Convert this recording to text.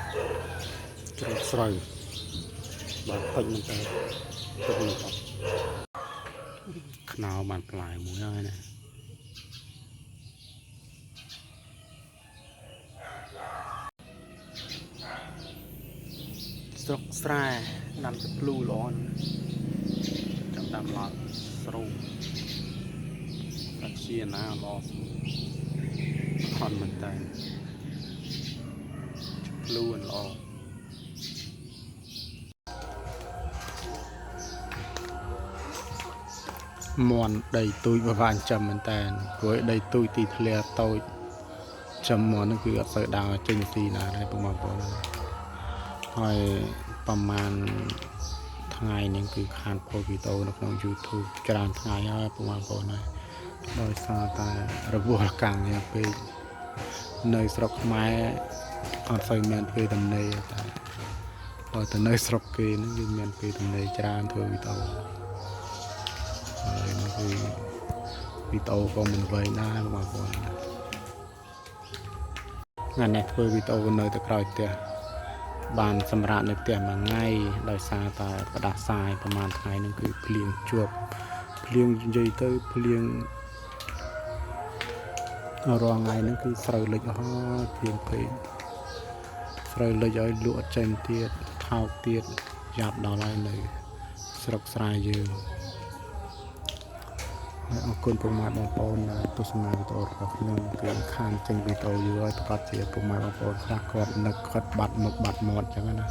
ច្រូតស្រូវបានតិចមែនតើទឹកនេះអត់ខ្នោបានផ្លែមួយហើយណាស្រុកស្រែដាំទៅភ្លូល្អណាស់ចាំដាំឡើងស្រូវសាច់ជាណាល្អអត់មែនតើភ្លូល្អ មន់ដីទូចបវាចិញ្ចឹមមែនតើព្រោះដីទូចទីធ្លាតូចចំមន់ហ្នឹងគឺអត់សូវដើរចេញទីណាដែរពុកម៉ែបងប្អូនហើយប្រហែលថ្ងៃនេះគឺខានផុសវីដេអូនៅក្នុង YouTube ច្រើនថ្ងៃហើយពុកម៉ែបងប្អូនហើយដោយសារតែរវល់ការងារពេកនៅស្រុកខ្មែរអត់សូវមានពេលទំនេរតែបើទៅនៅស្រុកគេហ្នឹងគឺមានពេលទំនេរច្រើនធ្វើវីដេអូហើយនេះគឺ វីដេអូក៏មិនវែងដែរបងប្អូនថ្ងៃនេះធ្វើវីដេអូនៅទៅក្រោយផ្ទះបានសម្រាប់នៅផ្ទះមួយថ្ងៃដោយសារតែផ្ដាសាយប្រហែលថ្ងៃហ្នឹងគឺភ្លៀងជាប់ភ្លៀងនិយាយទៅភ្លៀងរាល់ថ្ងៃហ្នឹងគឺស្រូវលិចអស់ហើយភ្លៀងពេកស្រូវលិចឲ្យលក់អត់ចេញទៀតថោកទៀតយ៉ាប់ដល់ហើយនៅស្រុកស្រែយើង ហើយអរគុណពុកម៉ែបងប្អូនដែលទស្សនាវីដេអូរបស់ខ្ញុំគឺខានចេញវីដេអូយូរហើយប្រកាសជាពុកម៉ែបងប្អូនខ្លះគាត់នឹកគាត់បាត់មុខបាត់មាត់អញ្ចឹងណា